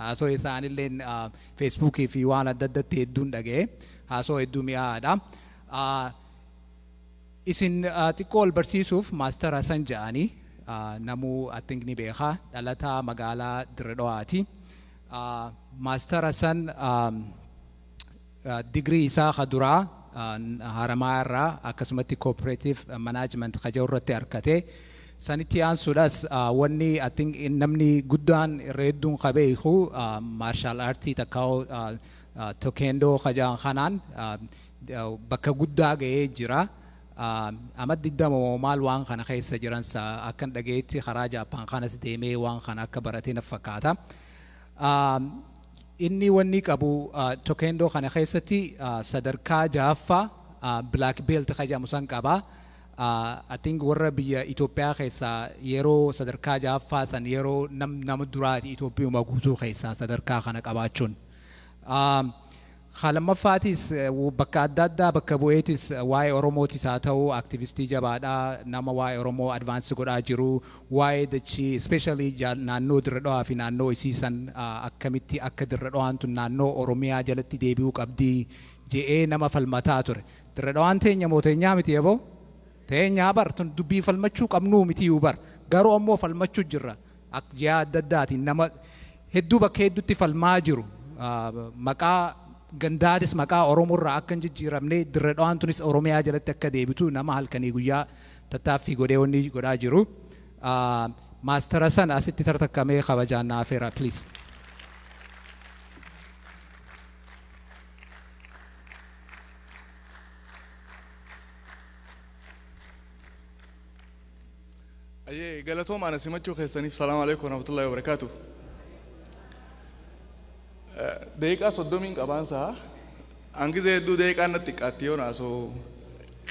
Haasoo isaanillee Facebookii fi waan adda addatti hedduun dhaga'e. Haasoo hedduu mi'aadha. Isin xiqqoo ol barsiisuuf Master Hasan jedhanii namuu I think ni beeka. Dhalataa magaalaa Dirre Dhawaati. Master Hasan digirii isaa ka duraa Haramaa irraa akkasumatti cooperative management ka jedhu irratti argate. Sanitti aansuudhaas wanni I think namni guddaan irra hedduun ka beeku martial artii takkaa'u taekwondo ka jedhan kanaan bakka guddaa ga'ee jira. Amma 20 maal waan kana keessa jiran akkan dhageetti karaa Jaappaan kanas deemee waan kana akka baratee na fakkaata. Inni wanni qabu taekwondo kana keessatti sadarkaa jahaffaa black belt ka jedhamu san qaba. I think warra biyya Itoophiyaa keessaa yeroo sadarkaa jahaffaa san yeroo nama duraati Itoophiyuma guutuu keessaa sadarkaa kana qabaachuun. Lammaffaatis bakka adda addaa bakka bu'eetis waa'ee Oromootis haa ta'u activistii jabaadhaa, nama waa'ee Oromoo advance godhaa jiru, waa'ee dachii, especially naannoo Dirre Dhawaa fi naannoo isiisan akkamitti akka Dirre Dhawaan tun naannoo Oromiyaa jalatti deebi'uu qabdii je'ee nama falmataa ture. Dirre Dhawaan teenya moo teenyaa miti yaboo? Teenyaa bar, tun dubbii falmachuu qabnuu miti bar, garuu ammoo falmachuu jirra. Ji'a adda addaatiin nama hedduu bakka hedduutti falmaa jiru. Maqaa gandaatis maqaa Oromoo irraa akka hin jijjiiramne, Dirre Dhawaan tunis Oromiyaa jalatti akka deebitu nama halkanii guyyaa tattaaffii godhee wanni godhaa jiru. Master Hasan asitti tartakkamee kabajaan naafeera, please. Ayyee, galatooma ana simachuu keessaniif. Salaamu alaikum warahmatullahi wabarakaatu. Daqiiqaa 30n qabaansaa hangizee hedduu daqiiqaan natti xiqqaatti yoo naasoo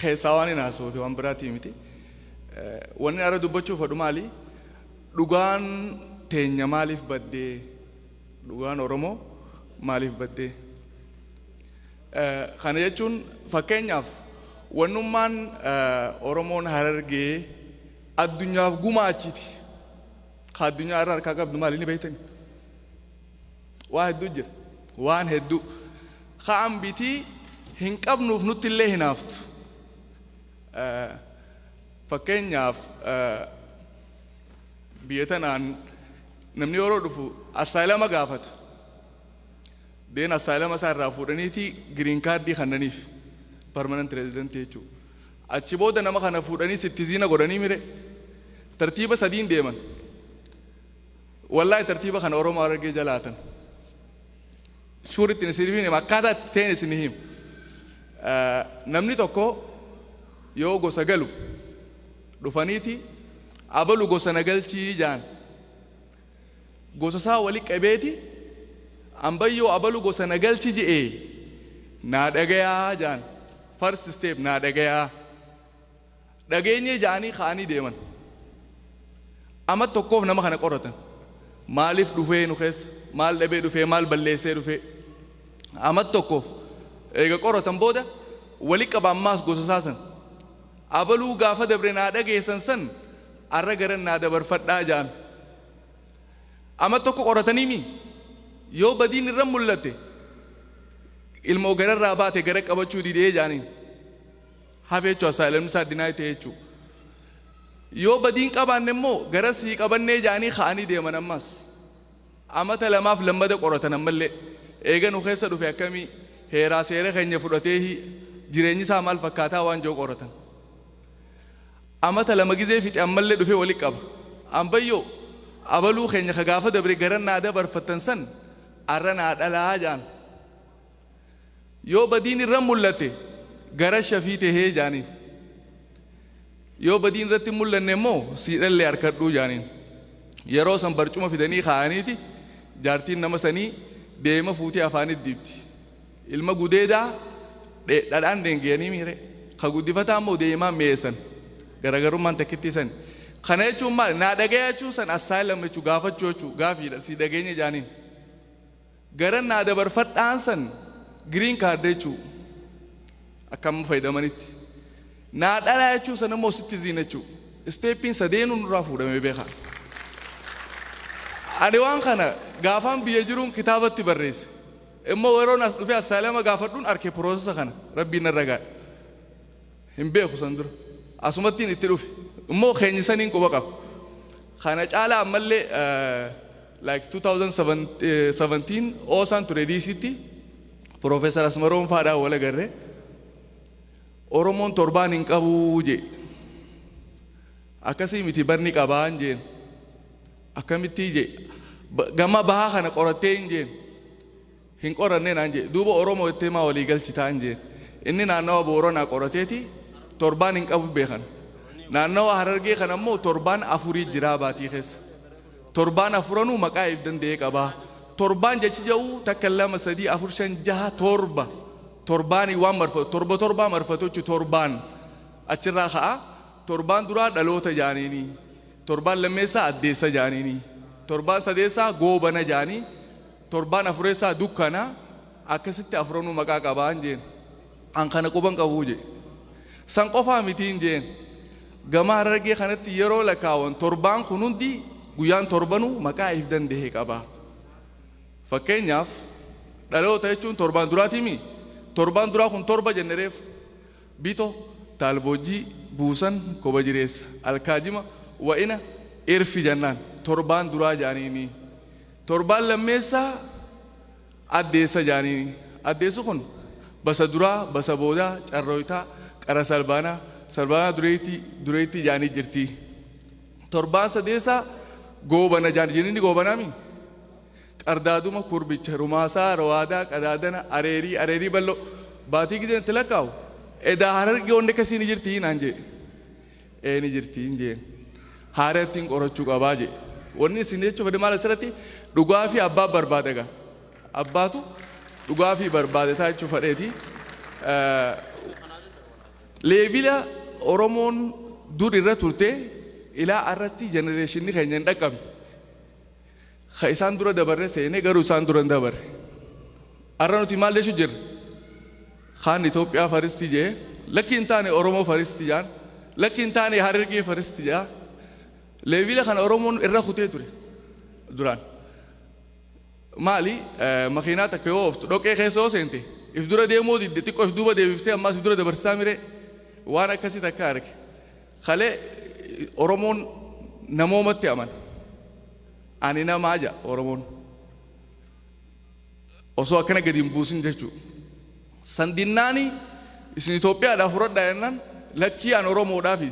keessaa waan hin haasoo fi waan biraatii miti. Wanni ara dubbachuu fedhu maali? Dhugaan teenya maaliif baddee? Dhugaan Oromoo maaliif baddee? Kana jechuun fakkeenyaaf wannummaan Oromoon Harargee addunyaaf gumaachiti. Ka addunyaa irra harkaa qabdu maali ni beektani? Waa hedduu jira. Waan hedduu. Ka ambitii hin qabnuuf nutti illee hinaaftu. Fakkeenyaaf biyya tanaan namni yeroo dhufu asylum gaafata. Deen asylum isaa irraa fuudhaniiti green cardii kannaniif, permanent resident jechuudha. Achi booda nama kana fuudhanii citizen godhanii mire tartiiba sadiin deeman. Wallaahi tartiiba kana Oromoo Harargee jalaatan. Suurittiin isin hima, akkaataa itti ta'een isin hima. Namni tokko yoo gosa galu dhufaniiti abalu gosa na galchii jaan. Gosa isaa wali qabeeti ambayyoo abalu gosa na galchi je'ee naa dhagayaa jaan. First step, naa dhagayaa. Dhageenyee ja'anii ka'anii deeman. Amma tokkoof nama kana qoratan. Maaliif dhufee nu keessa? Maal dhabee dhufee? Maal balleessee dhufee? Amma tokkoof eega qoratan booda wali qaba ammaas gosa isaa san. Abaluu gaafa dabre naa dhageessan san arra garan naa dabarfadhaa ja'an. Amma tokko qoratanii mi? Yoo badiin irra mul'atte ilmoo gararraa baate gara qabachuu didee ja'aniin. Hafe jechuudha, asylumni isaa deny ta'e jechuudha. Yoo badiin qabaanne immoo gara sii qabannee ja'anii ka'anii deeman ammas. Amata lamaaf lammada qoratan ammallee. Eega nu keessa dhufe akkamii heeraa seera keenya fudhatee jireenyi isaa maal fakkaataa waan jiru qoratan. Amata 2 gizee fixe ammallee dhufee wali qaba. Ambayyoo abaluu keenya ka gaafa dabre gara naa dabarfattan san arra naa dhalaa ja'an. Yoo badiin irra mul'ate gara shafii tahee jaaniin. Yoo badiin irratti hin mul'anne immoo sii dhallee harkadhuu jaaniin. Yeroo san barcuma fidanii kaa'aniiti jaartiin nama sanii deema fuutee afaanitti dibdi. Ilma gudeedaa dhadhaan dheengeyanii miire. Ka guddifataa immoo deemaan mi'eessan. Garaagarummaan takkittii sani. Kana jechuun maali? Naa dhagayaa jechuun san asylum jechuu, gaafachuu jechuu, gaafiidha sii dhageenya jaaniin. Gara naa dabarfadhaan san green card jechuu akka amma fayyadamanitti. Naa dhalaa jechuun san immoo citizen jechuu. Stepiin sadeenuu nurraa fuudhamee beekaa. Ani waan kana gaafaan biyya jiruun kitaabatti barreesse. Immoo yeroon as dhufee asylum gaafadhuun arke process kana rabbiin narra gaadhe. Hin beeku san dura. Asumattiin itti dhufe. Immoo keenya saniin quba qaba. Kana caalaa ammallee, like 2017 oosaan ture DCtti, Profeesar Asmaroon faadhaan wal agarre. Oromoon torbaan hin qabuu jee. Akkasii miti, barni qabaan jeen. Akkamittii jee. Gama bahaa kana qorattee hin jeen. Hin qorannee naan jee. Duuba Oromoo itti himaa walii galchitaa hin jeen. Inni naannawa Booranaa qorateeti torbaan hin qabu beekan. Naannawa Harargee kana immoo torbaan afurii jiraa baatii keessa. Torbaan afuranuu maqaa if danda'ee qabaa. Torbaan jechi jedhu takka, lama, sadii, afur, shan, jaha, torba. Torbaanii waan marfatu, torba torbaa marfatu jechuun torbaan achirraa ka'a. Torbaan duraa dhaloota jaaniini. Torbaan lammeessaa addeessa jaaniini. Torbaan sadeessaa goobana jaanii. Torbaan afureessaa dukkana. Akkasitti afuranuu maqaa qabaan jeen. An kana quban qabuu jee. San qofaa mitiin jeen. Gama Harargee kanatti yeroo lakkaawwan torbaan kun hundi guyyaan torbanuu maqaa if danda'e qaba. Fakkeenyaaf, dhaloota jechuun torbaan duraatiimi. Torbaan duraa kun torba jenne reefu. Bito, taalboojjii, buusan, koba jireessa, alkaajima, wa'ina, irfi jennaan. Torbaan duraa jaaniini. Torbaan lammeessaa addeessa jaaniini. Addeessi kun basa duraa, basa boodaa, carrooytaa, qara salbaanaa, salbaanaa dureettii, dureettii jaanii jirti. Torbaan sadeessaa goobana jaan jininni goobanaami. Qardaaduma, kurbicha, rumaasaa, rawaadaa, qadaadana, areerii, areerii bal'oo. Baatii gizeen itti lakkaa'u. Edaa Harargee wanni akkasii ni jirti naan jee. Ee, ni jirti hin jeen. Haara ittiin qorachuu qabaa jee. Wanni isin jechuuf fedhe maal? Asirratti dhugaa fi abbaa barbaada gaa. Abbaatu dhugaa fi barbaade taa jechuu fedheeti. Level Oromoon dur irra turte ilaa irratti generationni keenya hin dhaqqabne. Ka isaan dura dabarre seenee, garuu isaan dura hin dabarre. Har'a nuti maal jechuu jirra? Kaan Itoophiyaa first jee, lakki hin taane Oromoo first jaan, lakki hin taane Harargee first jaa. Level kana Oromoon irra kutee ture duraan. Maali, makiinaa takka yoo ooftu dhoqqee keessa yoo seente if dura deemuu didde, xiqqoo if duuba deebiftee ammaas if dura dabarsitaa miree? Waan akkasii takka arge. Kalee Oromoon namoomatti amana. Ani namaa ja'a Oromoon. Osoo akkana gadi hin buusin jechuudha. Sandinnaani isin Itoophiyaadhaaf fudhadhaa jennaan, lakkii, an Oromoodhaafi.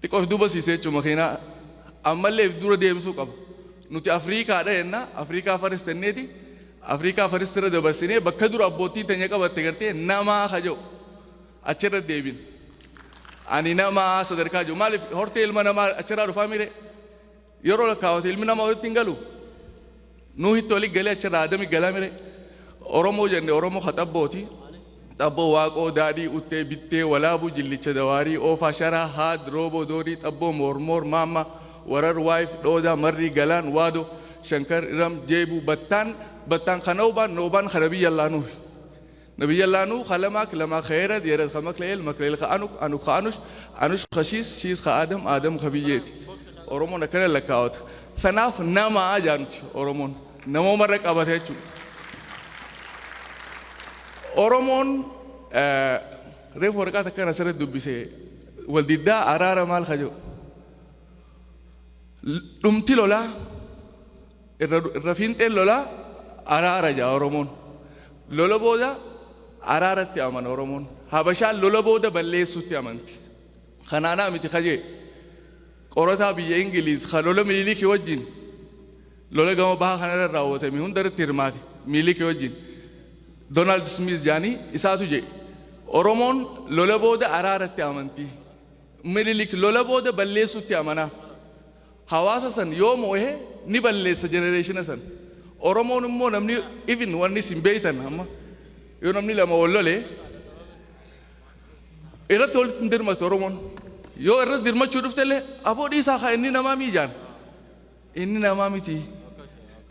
Xiqqoo if duuba siisee jechuudha makiinaa. Ammallee if dura deebisuu qaba. Nuti Afriikaadha jenna, Afriikaa first jenneeti. Afriikaa first irra dabarsinee bakka dura abbootiin teenya qabatte gartee namaa ka jedhu achirra deebin. Ani namaa sadarkaa jiru. Maaliif, hortee ilma namaa achirraa dhufaa mire? Yeroo lakkaawwate ilmi namaa walitti hin galu. Nuuhitti walitti galee achirraa Adami galaa mire? Oromoo jenne, Oromoo haxabbooti. Xabboo, Waaqoo, Daadhii, Uttee, Bittee, Walaabuu, Jillicha, Dawaarii, Oofaa, Sharaa, Haad, Rooboo, Doorii, Xabboo, Moormoor, Maamma, Warar, Waayif, Dhoodaa, Marrii, Galaan, Waadoo, Shankar, Iram, Jeebuu, Battaan, Battaan kana Noobaan kana biyya laanuufi. Nabiyya laanuu kalamaak lamaa khayrad yerad kamakleel makleel ka anuk anuk ka anush anush ka shiis shiis ka adam adam ka biyyeeti. Oromoon akkana lakkaawata. Sanaaf namaa jaanuti Oromoon namoomarra qabate jechuudha. Oromoon reefu waraqaa takka asirratti dubbise, waldiddaa araara maal ka jedhu. Dhumti lolaa, irra fiinxeen lolaa araara jaa Oromoon. Lola booda araaratti amana Oromoon. Habashaan lola booda balleessutti amanti. Kanaanaa miti kajee qorataa biyya Ingiliiz ka lola Minilikii wajjin, lola gama bahaa kanarra raawwatame hundarratti hirmaate Minilikii wajjin. Donald Smith jaanii isaatu jedhe. Oromoon lola booda araaratti amanti. Minilik lola booda balleessutti amanaa. Hawaasa san yoo moo'e ni balleessa generation san. Oromoon immoo namni even wanni isin beeytan, amma yoo namni lama wal lole irratti walitti hin dirmatu Oromoon. Yoo irratti dirmachuu dhuftellee, aboo dhiisaa kaa, inni namaa miijaan. Inni namaa miti.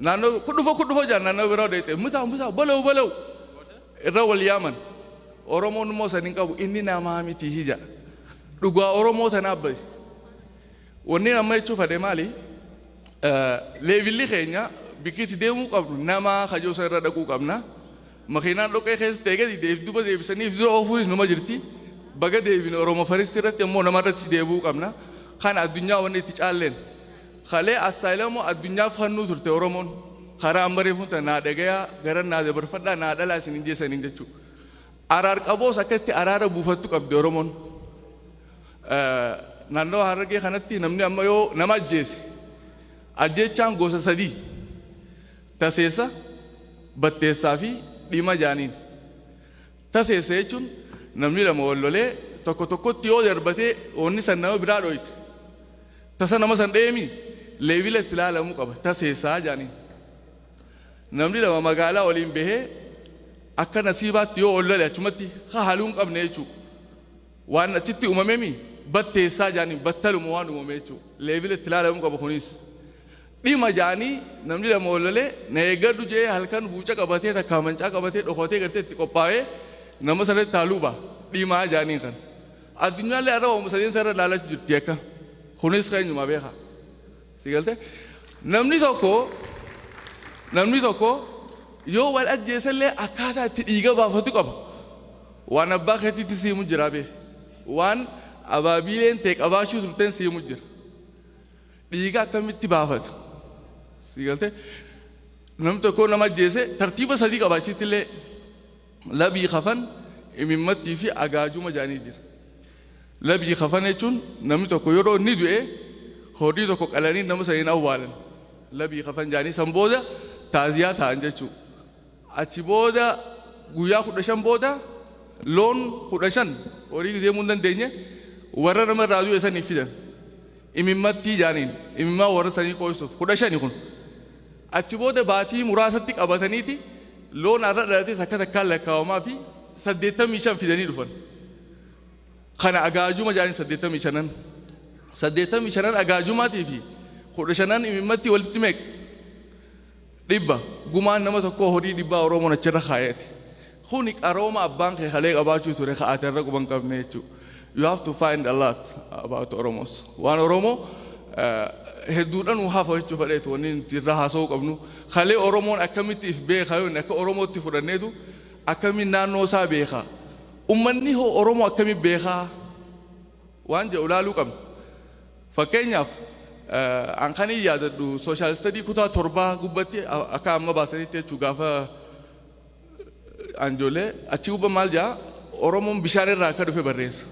Naannoo kudhufo kudhufo jaan, naannoo biraa deete mutaa mutaa balaw balaw irra wal yaaman. Oromoon immoo san hin qabu, inni namaa miti hija. Dhugaa Oromoo tanaaf bahe. Wanni amma jechuu fedhe maali? Levelli keenya bikkitti deemuu qabnu nama kajoo san irra dhaquu qabna. Makiinaan dhoqqee keessa ta'e gadi duuba deebisanii dura oofuunis numa jirti. Baga deebine. Oromo first irratti immoo nama irratti deebi'uu qabna. Kana addunyaa wanni itti caalleen. Kalee asylum addunyaaf kennuu turte Oromoon. Karaa amma reefuun tana naa dhagayaa, gara naa dabarfadhaa, naa dhalaa isin hin jeessaniin jechuudha. Araar qaboos akka itti araara buufattu qabdi Oromoon. Naannoo Harargee kanatti namni amma yoo nama ajjeese, ajjeechaan gosa sadii: taseessa, batteessaa fi dhima jaaniin. Taseessa jechuun namni lama wal lolee tokko tokkotti yoo darbatee wanni san nama biraa dhoyte, tasa nama san dheemi, level itti ilaalamuu qaba, taseessaa jaaniin. Namni lama magaalaa waliin bahee akka nasiibaatti yoo ol lole, achumatti haaluu hin qabne jechuudha. Waan achitti uumamemi batteessaa jaaniin, battaluma waan uumame jechuudha. Level itti ilaalamuu qaba kunis. Dhima jaanii namni lama ol lolee na eeggadhu jee halkan buuca qabatee, takkaa mancaa qabatee, dhokatee gartee itti qophaa'ee nama sanatti haaluu ba'a. Dhimaa jaaniin kan. Addunyaallee har'a uumama sadeen sarara ilaalaa jirti akka. Kunis keenyuma beeka. Si galte? Namni tokko yoo wal ajjeesallee akkaataa itti dhiiga baafatu qaba. Waan abbaa keetiitti siimu jira bee. Waan abaabiileen ta'e qabaachuu turteen siimu jira. Dhiiga akkamitti baafata? Si galte? Namni tokko nama ajjeese tartiiba sadii qaba. Achitti illee labii kafan, imimmattii fi agaajuma jaanii jira. Labii kafan jechuun namni tokko yeroo inni du'e horii tokko qalanii nama saniin awwaalan. Labii kafan jaanii san booda taaziyaa ta'an jechuudha. Achi booda guyyaa 15 booda loon 15 horii deemuu hin dandeenye warra nama irraa du'e saniif fidan. Imimmattii jaaniin imimmaa warra sanii qooysuuf 15 kun. Achi booda baatii muraasatti qabataniiti loon har'a dhalates akka takkaan lakkaawamaa fi 85 fidanii dhufan. Kana agaajuma jaaniin 85n. 85n agaajumaatii fi 15n imimmatti walitti meeqa? 100. Gumaan nama tokkoo horii 100 Oromoon achirra kaayate. Kuni qarooma abbaan kee kalee qabaachuu ture ka'ate irra quban qabne jechuudha. You have to find a lot about Oromos. Waan Oromoo hedduudhaan nu hafa jechuu fedheetu wanni nuti irra haasa'uu qabnu. Kalee Oromoon akkamitti if beeka? Yoo akka Oromootti fudhanneetu akkamiin naannoo isaa beeka? Ummanni hoo Oromoo akkamiin beekaa? Waan jedhu ilaaluu qabna. Fakkeenyaaf, an kan hin yaadadhu social study kutaa torbaa gubbatti akka amma baasanitti jechuu, gaafa anjoollee achi gubba maal jaa? Oromoon bishaan irraa akka dhufe barreessa.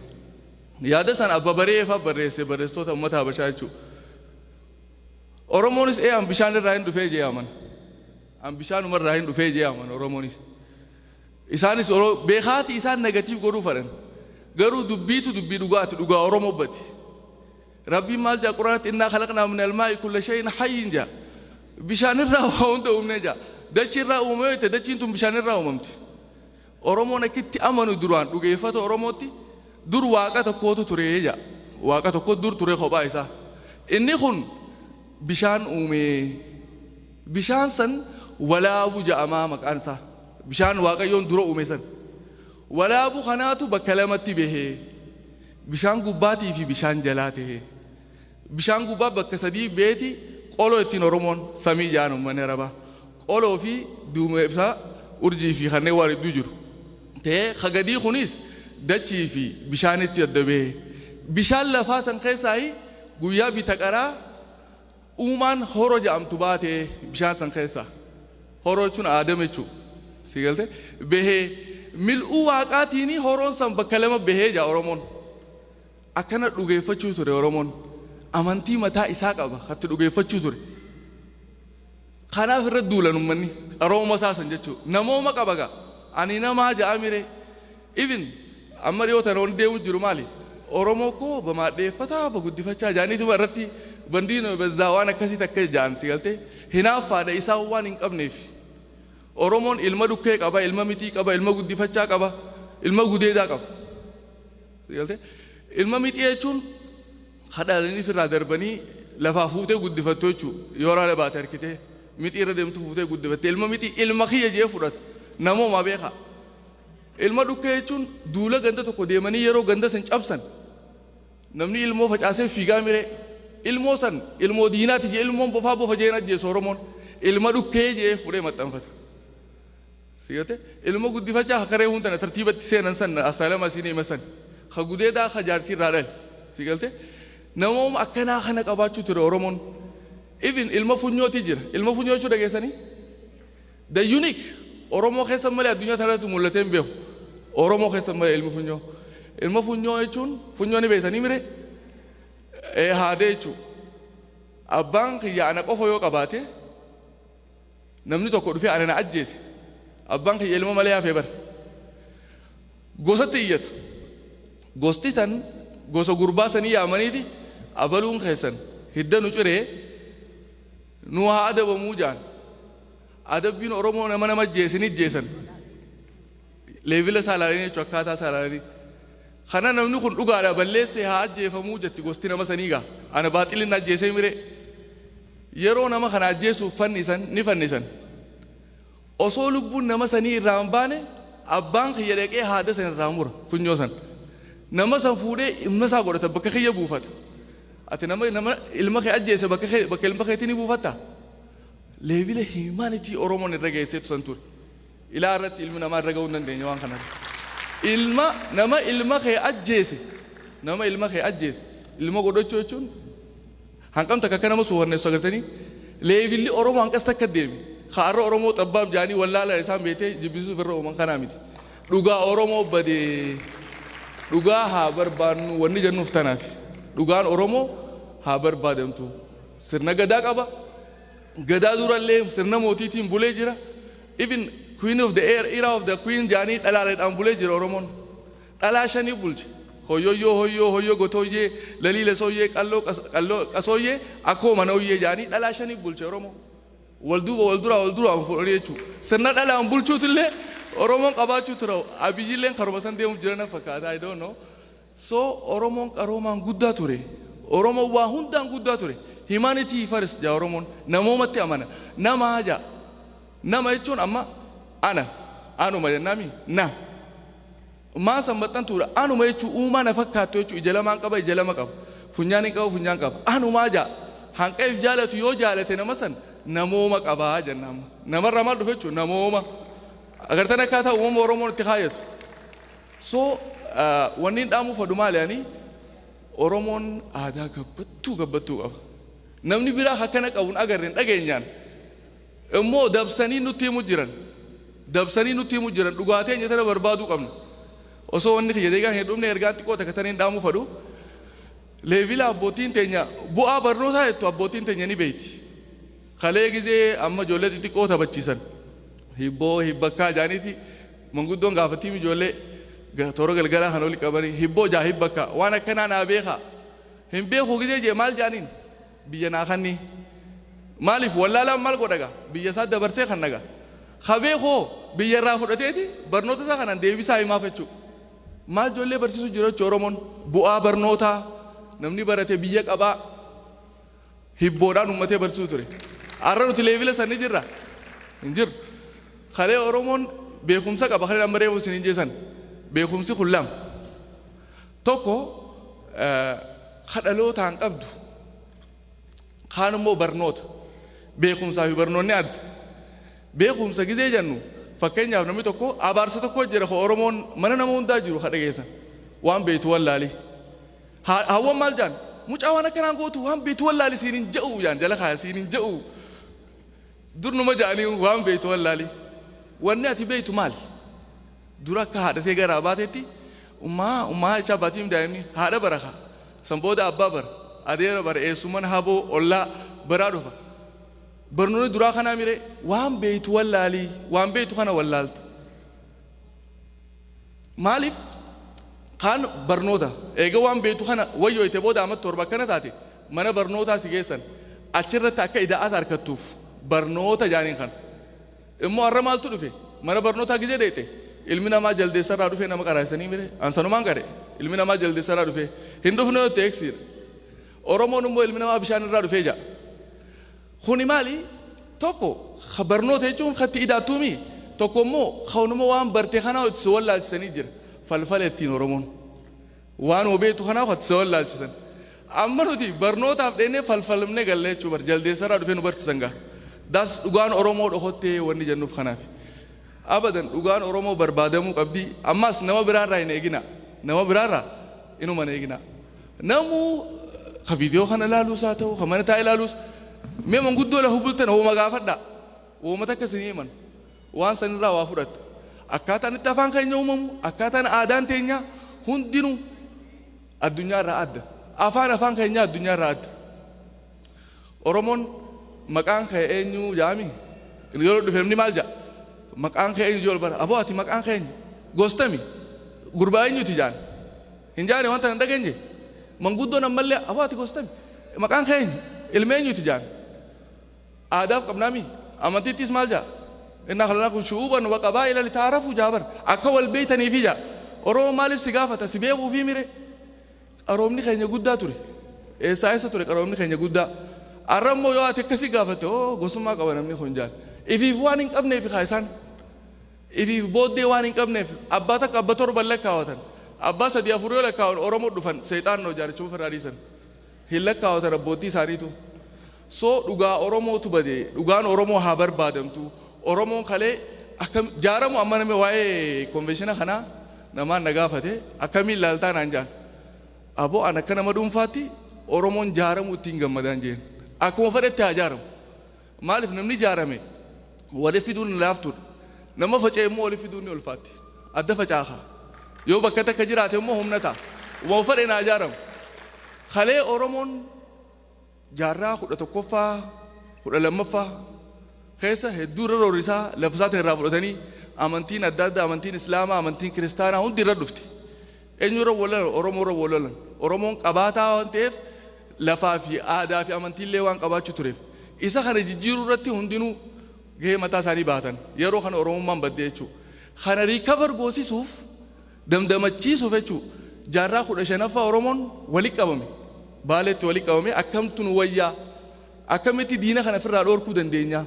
Yaada san abba bareefa barreesse, barreessitoota uummata Habashaa jechuudha. Oromoonis ee an bishaan irraa hin dhufee jee amana. An bishaanuma irraa hin dhufee jee amana Oromoonis. Isaanis beekaati isaan negative godhuu fedhan. Garuu dubbiitu dubbii dhugaati, dhugaa Oromoo bati. Rabbiin maal jaa Quraanatti? "إنا خلقنا من الماء كل شيء حي" jaa. Bishaan irraa waa hunda uumnee jaa. Dachii irraa uumamee ta'e, dachiin tun bishaan irraa uumamti. Oromoon akkitti amanu duraan dhugeeffata Oromootti dur waaqa tokkootu ture jaa. Waaqa tokko dur ture kophaa isaa. Inni kun bishaan uumee, bishaan san Walaabu ja'amaa maqaan isaa. Bishaan Waaqayyoon dura uume san. Walaabu kanaatu bakka lamatti bahee, bishaan gubbaatii fi bishaan jalaa ta'ee. Bishaan gubbaa bakka sadii beeti: qoloo ittiin Oromoon samii ja'an uummanni Arabaa. Qoloo fi duumessa, urjii fi kanneen waan hedduu jiru. Ta'ee kagadii kunis dachii fi bishaanitti adda bahee. Bishaan lafaa san keessaa guyyaa bita qaraa uumaan horo jedhamtu baatee bishaan san keessaa. Horoo jechuun aadam jechuudha. Si galte? Bahee mil'uu waaqaatiin horoon san bakka lama bahee jaa Oromoon. Akkana dhugeeffachuu ture Oromoon. Amantii mataa isaa qaba hatti dhugeeffachuu ture. Kanaaf irra duulan uummanni qarooma isaa san jechuudha. Namooma qaba gaa. Ani namaa ja'a mire. Even amma dhiyoo tana wanti deemu jiru maali? Oromoo koo bamaadheeffataa baguddifachaa jaaniituma irratti bandiin bezzaa waan akkasii takka jaan, si galtee? Hinaaffaadha isaan waan hin qabneef. Oromoon ilma dhukkee qaba, ilma mixii qaba, ilma guddifachaa qaba, ilma gudeedaa qaba. Si galtee? Ilma mixii jechuun hadhalanii irraa darbanii lafaa fuutee guddifattu jechuudha. Yoo raala baate harkitee mixii irra deemtu fuutee guddifatte, ilma mixii ilma kiyya jee fudhata. Namooma beeka. Ilma dhukkee jechuun duula ganda tokko deemanii yeroo ganda san cabsan namni ilmoo facaasee fiigaa miree. Ilmoo san ilmoo diinaati jee, ilmoon bofaa bofa jeen ajjeesu. Oromoon ilma dhukkee jee fuudhee maxxanfata. Siyote ilma guddifachaa hakaree hundana tartiibatti seenan san asaalama isin hima san ka gudeedaa ka jaartii irraa dhale. Si galte? Namooma akkanaa kana qabaachuu ture Oromoon. Even ilma funyooti jira. Ilma funyoo jechuu dhageessanii? The unique Oromoo keessa malee addunyaa tanarratti mul'atee hin beeku. Oromoo keessa malee ilmi funyoo. Ilma funyoo jechuun, funyoo ni beektanii mire? Ee, haadee jechuudha. Abbaan kiyya ana qofa yoo qabaate, namni tokko dhufee ana na ajjeese, abbaan kiyya ilma malee hafee bara. Gosatti iyyata. Gosti tan gosa gurbaa sanii yaamaniiti, abaluun keessan hidda nu ciree nu haa adabamuu jaan. Adabbiin Oromoo nama ajjeese ni ajjeesan. Level isaa ilaalanii jechuudha, akkaataa isaa ilaalanii. Kana namni kun dhugaadha balleessee haa ajjeefamuu jetti gosti nama sanii gaa. Ana baaxilin ajjeesee mire. Yeroo nama kana ajjeesuuf fannisan ni fannisan. Osoo lubbuun nama sanii irraa hin baane, abbaan kiyya dhaqee haada san irraa mura, funyoo san. Nama san fuudhee ilma isaa godhata, bakka kiyya buufata. Ati nama ilma kee ajjeese bakka kee, bakka ilma keetii ni buufatta? Level humanity Oromoon irra geesseetu san ture. Ilaa irratti ilmi namaa irra ga'uu hin dandeenye waan kana. Ilma nama ilma kee ajjeese, nama ilma kee ajjeese ilma godhachuu jechuun hanqam takka akka nama suufanneessu agartanii. Levelli Oromoo hanqas takka deeme. Kaarra Oromoo xabbaab jaanii wallaala isaan beetee jibbisuuf irra uuman kanaa miti. Dhugaa Oromoo badee dhugaa haa barbaannu wanni jennuuf tanaaf. Dhugaan Oromoo haa barbaadamtu. Sirna gadaa qaba. Gadaa durallee sirna mootiitiin bulee jira. Even queen of the air, era of the queen jaanii dhalaaleedhaan bulee jira Oromoon. Dhalaa shanii bulche. Hoyyoyyoo hoyyoo hoyyoo gotooyyee, laliila sooyyee, qalloo qalloo qasooyyee, akkoo manooyyee jaanii dhalaa shanii bulche Oromoo. Wal duuba wal duraa wal duraa fuudhanii jechuudha. Sirna dhalaan bulchuutillee Oromoon qabaachuu tura. Abiyyilleen karuma san deemuuf jiran fakkaata. I don't know. So Oromoon qaroomaan guddaa ture. Oromoon waa hundaan guddaa ture. Humanity first jaa Oromoon. Namoomatti amana. Namaa jaa. Nama jechuun amma ana. Anuma jennaami na. Maa san maxxantuudha. Anuma jechuun uumaa na fakkaattu jechuun ija lamaan qaba, ija lama qaba. Funyaan hin qabu, funyaan qaba. Anumaa jaa. Hanqa if jaalatu yoo jaalate nama san namooma qabaa jenna amma. Namarraa maal dhufe jechuun namooma. Agartan akkaataa uumama Oromoon itti kaayatu. So wanni hin dhaamuuf fadhu maali? Ani Oromoon aadaa gabbattuu gabbattuu qaba. Namni biraa akkana qabuun agarreen dhageenyaan. Immoo dabsanii nutti himu jiran. Dabsanii nutti himu jiran, dhugaatii eenyu tana barbaaduu qabna. Osoo wanni kiyya deegaa hin dhumne, ergaan xiqqoo takka taniin dhaamuu fadhu. Level abbootiin teenya bu'aa barnootaa jettu abbootiin teenya ni beeyti. Kalee gizee amma ijoollee xixiqqoo taphachiisan. Hibboo hibbakkaa jaaniiti manguddoon gaafatiin ijoollee toora galgalaa kan oli qabanii, hibboo jaa hibbakkaa waan akkanaa naa beekaa. Hin beeku gizee jee maal jaaniin? Biyya naa kanni. Maaliif wallaalaan maal godha gaa? Biyya isaa dabarsee kan nagaa. Ka beekoo biyya irraa fudhateeti barnoota isaa kanaan deebisaa himaaf jechuudha. Maal ijoollee barsiisuu jiru jechuudha Oromoon? Bu'aa barnootaa, namni barate biyya qabaa, hibboodhaan uummatee barsiisuu ture. Har'a nuti level san ni jirra? Hin jiru. Kalee Oromoon beekumsa qaba. Kalee amma reefu isin hin jeesan. Beekumsi kun lama. Tokko kadhalootaan qabdu. Kaan immoo barnoota. Beekumsaa fi barnoonni adda. Beekumsa gizee jennu, fakkeenyaaf namni tokko abaarsa tokko jira ka Oromoon mana nama hundaa jiru ka dhageessan. Waan beektu wallaali. Hawwan maal jaan? Mucaa waan akkanaan gootu, waan beektu wallaali siin hin je'u jaan, jala kaaya siin hin je'u. Dur numa ja'anii waan beektu wallaali. Wanni ati beektu maali? Dura akka haadhatee garaa baatetti ummaa isaa baatiin daa'imni haadha baraka. San booda abbaa bara. Adeera bara, eessumman haboo ollaa baraa dhufa. Barnoonni duraa kanaa mire, waan beektu wallaalii, waan beektu kana wallaaltu. Maaliif kaan barnoota eega waan beektu kana wayyooyte booda amma 7 akkana taate mana barnootaa si geessan, achirratti akka ida'aata harkattuuf barnoota jaaniin kana. Immoo har'a maaltu dhufe? Mana barnootaa gizee dheeyte ilmi namaa jaldeessarraa dhufe nama qaraasanii mire, ansanumaan qare, ilmi namaa jaldeessarraa dhufe hin dhufne yoo ta'e eegsiidha. Oromoon immoo ilmi namaa bishaan irraa dhufee ja'a. Kuni maali? Tokko barnoota jechuun katti idaattuumi. Tokko immoo kanuma waan barte kanaa itti si wallaalchisanii jira. Falfala ittiin Oromoon. Waan beektu kanaa itti si wallaalchisan. Amma nuti barnootaaf dheenee falfalamnee galle jechuu bar, jaldeessarraa dhufee nu barsiisan gaa. Das dhugaan Oromoo dhokottee wanni jennuuf kanaaf. Abadan, dhugaan Oromoo barbaadamuu qabdi. Ammas nama biraarraa hin eegina. Nama biraarraa inuma hin eegina. Namuu ka viidiyoo kana ilaaluus haa ta'u, ka mana taa'ee ilaaluus, mee manguddoo lafa bultan hooma gaafadha. Wooma takka isin himan. Waan sanirraa waa fudhatta. Akkaataan itti afaan keenya uumamu, akkaataan aadaan teenya hundinuu addunyaarraa adda. Afaan keenya addunyaarraa adda. Oromoon maqaan kee eenyu jaami? Yeroo dhufe namni maal jedha? Maqaan kee eenyu jedhu bara. Aboo, ati maqaan kee eenyu? Gostami? Gurbaa eenyuti jaan? Hin jaane wanta hin dhageenye? Manguddoon ammallee, aboo, ati gostami? Maqaan kee eenyu? Ilma eenyuti jaan? Aadaaf qabnaami? Amantiittis maal jedha? إنا خلقناكم شعوبا وقبائل لتعارفوا jaabar. Akka wal beeytaniifi jaa. Oromoo maaliif si gaafata? Si beekuu fi mire? Qaroomni keenya guddaa ture. Eessaa eessa ture qaroomni keenya guddaa? Arra immoo yoo ati akkasii gaafatte, oo, gosummaa qaba namni kun jaan. Ifiif waan hin qabneef kaa isaan. Ifiif booddee waan hin qabneef abbaa takka abba torban lakkaawatan. Abbaa sadii afur yoo lakkaawan Oromoo dhufan seexaan noo jaarichuma ofirraa dhiisan. Hin lakkaawatan abbootii isaaniitu. So dhugaa Oromootu bade, dhugaan Oromoo haa barbaadamtu. Oromoon kalee akkam jaaramu? Amma namni waa'ee convention kanaa namaan na gaafate, akkamiin ilaaltaa naan jaan. Aboo, an akka nama dhuunfaatti Oromoon jaaramu ittiin gammadaan jeen. Akkuma fedhetti haa jaaramu. Maaliif? Namni jaarame wali fiduun laaftuudha. Nama faca'e immoo wali fiduun ni ulfaatti. Adda facaakaa. Yoo bakka takka jiraate immoo humna ta'a. Waan fedhe naa jaaramu. Kalee Oromoon jaarraa 11ffaa, 12ffaa keessa hedduu irra roorrisaa, lafa isaatiin irraa fudhatanii, amantiin adda addaa, amantiin Islaamaa, amantiin Kiristaanaa hundi irra dhufte. Eenyu irra wal lolan? Oromoo irra wal lolan. Oromoon qabaataa waan ta'eef, lafaa fi aadaa fi amantiillee waan qabaachuu tureef. Isa kana jijjiiruu irratti hundinuu gahee mataa isaanii baatan. Yeroo kana Oromummaan badde jechuudha. Kana recover goosisuuf, damdamachiisuuf jechuudha. Jaarraa 15ffaa Oromoon walitti qabame. Baaleetti walitti qabame, akkamtu nu wayyaa? Akkamitti diina kana ofirraa dhoorkuu dandeenya?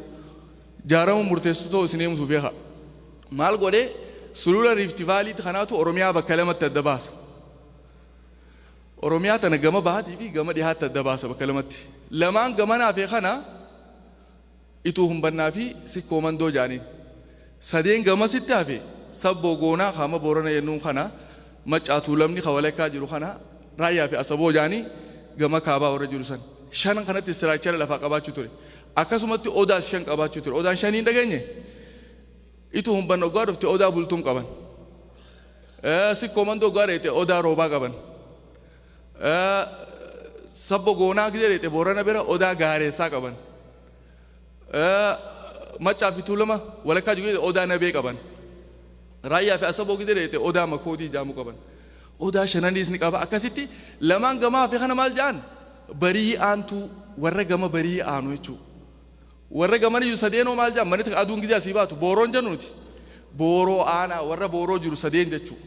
Jaarama murteessitoo isin himutu beeka. Maal godhee? Sulula Rift Valley kanaatu Oromiyaa bakka lamatti adda baasa. Oromiyaa tana gama bahaatii fi gama dhihaatti adda baasa bakka lamatti. Lamaan gamanaa fi kana Ituu Humbannaa fi Sikkoo Mandoo jaaniin. Sadeen gamasitti hafe Sabboo Goonaa kaama Boorana jennuun kana, Maccaa Tuulamni ka walakkaa jiru kana, Raayyaa fi Asaboo jaanii gama kaabaa warra jiru san. Shanan kanatti structure lafaa qabaachuu ture. Akkasumatti odaas shan qabaachuu ture. Odaan shanii hin dhageenye? Ituu Humbanna oggaa dhufte Odaa Bultuun qaban. Sikkoo Mandoo oggaa dheete Odaa Roobaa qaban. Sabbo Goonaa gizee dheete Boorana bira Odaa Gaareessaa qaban. Maccaa fi Tuulama walakkaa jiru Odaa Nabee qaban. Raayyaa fi Asaboo gizee dheete Odaa Makoodii jaamu qaban. Odaa shananiis ni qaba. Akkasitti lamaan gamaa fi kana maal jedhan? Barii aantuu, warra gama barii aanu jechuudha. Warra gamaniyyuu sadeenoo maal jedhan? Manni aduun gizee asii baatu booroon jennu nuti. Booroo aanaa, warra booroo jiru sadeen jechuudha.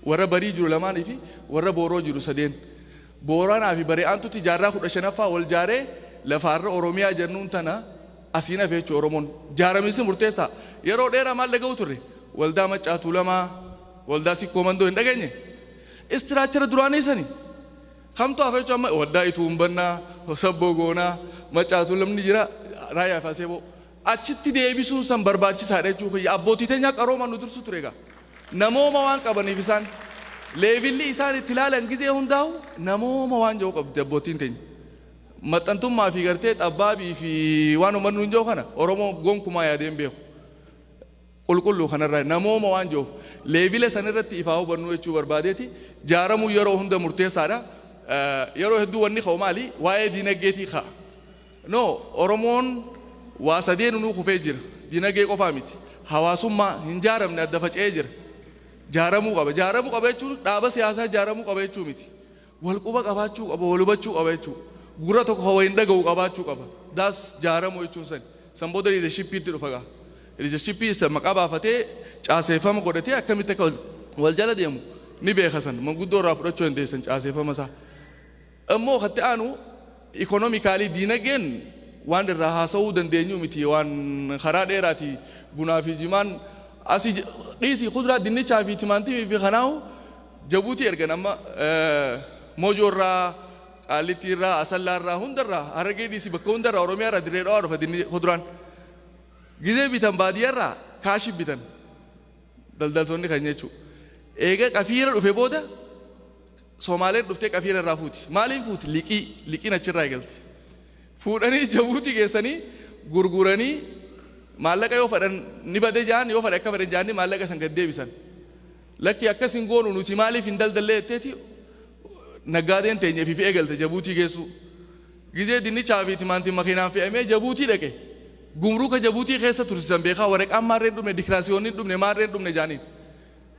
Warra barii jiru lamaanii fi warra booroo jiru sadeen. Booranaa fi barii aantutti jaarraa 15ffaa wal jaaree lafaarra Oromiyaa jennuun tana asiin hafe jechuudha Oromoon. Jaaramisi murteessaa. Yeroo dheeraa maal dhaga'u turre? Waldaa Maccaa Tuulamaa, waldaa Sikkoo Mandoo hin dhageenye? Structure duraanii sani. Kamtu hafe jechuudha amma? Waldaa Ituu Humbannaa, Sabboo Goonaa, Maccaa Tuulamni jira, Raayyaa fi Aseeboo. Achitti deebisuun san barbaachisaadha jechuu kiyya. Abbootii teenyaa qaroomaan nu dursu ture egaa. Namooma waan qabaniif isaan. Level isaan itti ilaalan gizee hundaa'u namooma waan jiru qabdi abbootiin teenya. Maxxantummaa fi gartee xabbaabii fi waan uummanni hin jiru kana Oromoo gonkumaa yaadee hin beeku. Qulqulluu kanarraa namooma waan jiruuf level sanirratti ifaa hubannuu jechuu barbaadeeti. Jaaramuu yeroo hunda murteessaadha. Yeroo hedduu wanni ka'u maali? Waa'ee diinagdeetii ka'a. No, Oromoon waa sadeen nuu kufee jira. Diinagdee qofaa miti. Hawaasummaa hin jaaramne, adda faca'ee jira. Jaaramuu qaba. Jaaramuu qaba jechuun dhaaba siyaasaa jaaramuu qaba jechuu miti. Wal quba qabaachuu qaba, wal hubachuu qaba jechuudha. Gurra tokko kan waliin dhaga'u qabaachuu qaba. Daas jaaramuu jechuun sani. San booda leadershipiitti dhufa gaa. Leadershipii isa maqaa baafatee caaseeffama godhatee akkamitti akka wal jala deemu ni beeka san. Manguddoo irraa fudhachuu dandeessan caaseeffama isaa. Immoo katti aanu economically, diinagdeen waan irraa haasa'uu dandeenyu miti, waan karaa dheeraati. Bunaa fi jimaan asii dhiisii, kuduraa dinnichaa fi timaantimii fi kanaahu Jabuutii ergan. Amma Mojoo irraa Qaallittii irraa, Asallaa irraa, hundarraa, Harargee dhiisii bakka hundarraa, Oromiyaa irraa, Dirree Dhawaa dhufa dinni kuduraan. Gizee bitan baadiyyaa irraa kaashii bitan daldaltoonni kan jechuudha. Eega qafiira dhufe booda Somaaleen dhuftee qafiira irraa fuuti. Maaliin fuuti? Liqii. Liqiin achirraa eegalti. Fuudhanii Jabuutii geessanii gurguranii maallaqa yoo fedhan ni bade ja'an, yoo fedhan akka fedhan ja'anii maallaqa san gad deebisan. Lakki akkas hin goonu, nuti maaliif hin daldallee jetteeti naggaadeen teenya ifiif eegalte Jabuutii geessuu. Gizee dinnichaa fi timaantiin makiinaan fe'amee Jabuutii dhaqe. Gumruuka Jabuutii keessa tursiisan beekaa, waraqaan maarreen dhumne, dikiraasiyoonni hin dhumne, maarreen dhumne jaaniin.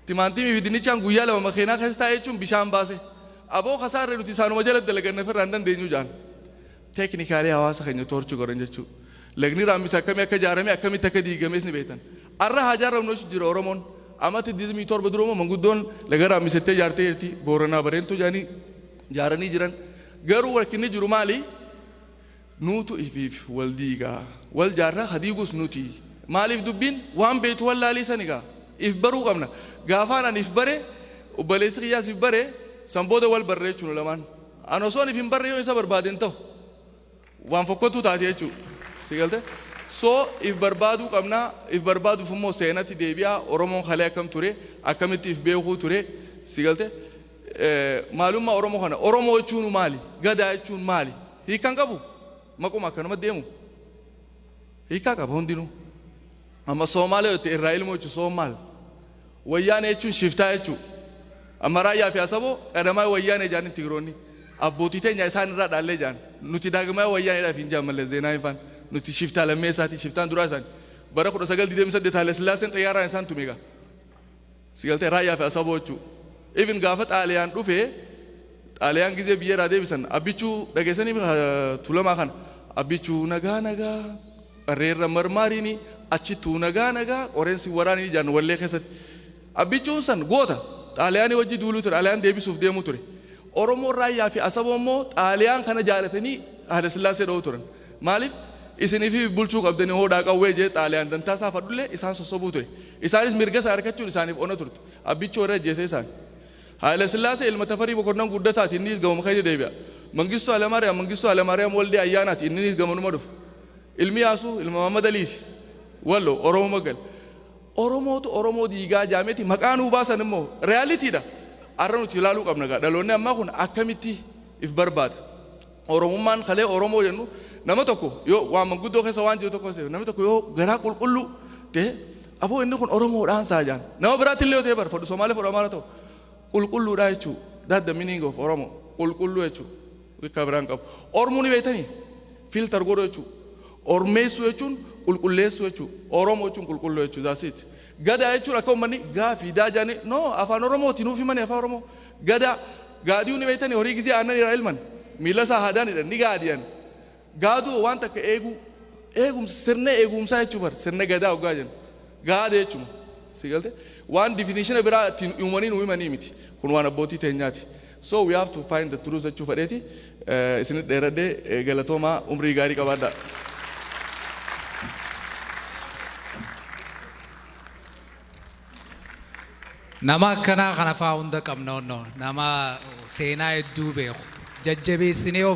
Timaantimii fi dinnichaan guyyaa 2 makiinaa keessa taa'e jechuun bishaan baase. Aboo kasaarre, nuti isaanuma jala dalaganna, ofirraa hin dandeenyu jaan. Technically hawaasa keenya torture godhan jechuudha. Lagni Raammis akkamii akka ijaarame, akkamitti akka diigames ni beektan. Arra haa ijaaramnu jechuun jira Oromoon. Amata 27 dura immoo manguddoon laga Raammis jettee ijaartee jirti. Booranaa Bareentuu jedhanii ijaaranii jiran. Garuu rakkinni jiru maali? Nuutu ifiif wal diigaa. Wal jaarraa ka diigus nuti. Maaliif dubbiin waan beektu wallaalii sani gaa. If baruu qabna. Gaafaan ani if bare, obboleessi kiyyaas if bare, san booda wal barre jechuun lamaan. An osoon if hin barre yoo isa barbaade hin ta'u. Waan fokkottuu taate jechuudha. Si galte? So if barbaaduu qabna, if barbaaduuf immoo seenatti deebi'a. Oromoon kalee akkam ture, akkamitti if beekuu ture, si galte? Maalummaa Oromoo kana, Oromoo jechuun maali? Gadaa jechuun maali? Hiikkaan qabu? Maquma akkanuma deemu. Hiikkaa qaba hundinuu. Amma Soomaalee yoo ta'e irraa ilmoo jechuun Soomaal. Wayyaanee jechuun shiftaa jechuudha. Amma Raayyaa fi Asaboo qadamaa Wayyaanee jedhanii Tigiroonni. Abbootii teenya isaan irraa dhaallee jedhan. Nuti daagmaa Wayyaaneedhaaf hin jedhan Mallas Zeenaawii faan. Nuti shiftaa lammeessaati, shiftaan duraa isaani. Bara 1928 Haile Sillaaseen xayyaaraan isaan tume egaa. Si galtee? Raayyaa fi Asaboo jechuudha. Even gaafa Xaaliyaan dhufee, Xaaliyaan gizee biyya irraa deebisan, Abbichuu dhageessanii Tulamaa kana, Abbichuu nagaa nagaa qarreerra marmaariini achittuu nagaa nagaa qoreensi waraanii jaan wallee keessatti. Abbichuun san goota Xaaliyaanii wajji duuluu ture, Xaaliyaan deebisuuf deemuu ture. Oromoon Raayyaa fi Asaboo immoo Xaaliyaan kana jaalatanii Haile Sillaasee dha'uu turan. Maaliif isiniif bulchuu qabdanii hoodhaa qawwee jee Xaaliyaan dantaa isaa fadhullee isaan sossobuu ture. Isaanis mirga isaa argachuun isaaniif ona turte. Abbichuu warra ajjeese isaan. Haile Sillaasee ilma Tafarii Mokonnon Guddataati, innis gamuma keenya deebi'a. Mangistuu Hayilamaariyaam, Mangistuu Hayilamaariyaam Waldee Ayyaanaati, innis gamanuma dhufa. Ilmi Yaasuu ilma Mahammad Aliiti. Wallo Oromoo magal. Oromootu Oromoo diigaa jaameeti maqaa nuu baasan immoo realitydha. Har'a nuti ilaaluu qabna gaa, dhaloonni ammaa kun akkamitti if barbaada. Oromummaan kalee Oromoo jennu, nama tokko yoo waan manguddoo keessa waan jiru tokko namni tokko yoo garaa qulqulluu ta'e, aboo inni kun Oromoodhaan saa jaan. Nama biraatti illee yoo ta'e bar fodhu Somaalee, fodhu Amaara ta'u qulqulluudha jechuu. That the meaning of Oromo, qulqulluu jechuu. Hiika biraan qabu. Ormuu ni beektanii? Filter godhu jechuu. Ormeessuu jechuun qulqulleessuu jechuu. Oromoo jechuun qulqulluu jechuu. That's it. Gadaa jechuun akka uummanni gaafii daa jaanii no afaan Oromooti nuuf himanii afaan Oromoo. Gadaa gaadiyuu ni beektanii? Horii gizee aannan irraa ilman miila isaa haadaanidha ni gaadiyan. Gaaduu waan takka eeguu, eegumsa, sirna eegumsaa jechuu bar, sirna gadaa hoggaa jennu gaada jechuma. Si galte? Waan definition biraa ittiin uumanii nu himanii miti kun, waan abbootii teenyaati. So we have to find the truth jechuu fedheeti isinit dheeradhee. Galatoomaa, umrii gaarii qabaadhaa. Nama akkanaa kana faa hunda qabna onnoo, nama seenaa hedduu beeku jajjabeessinee yoo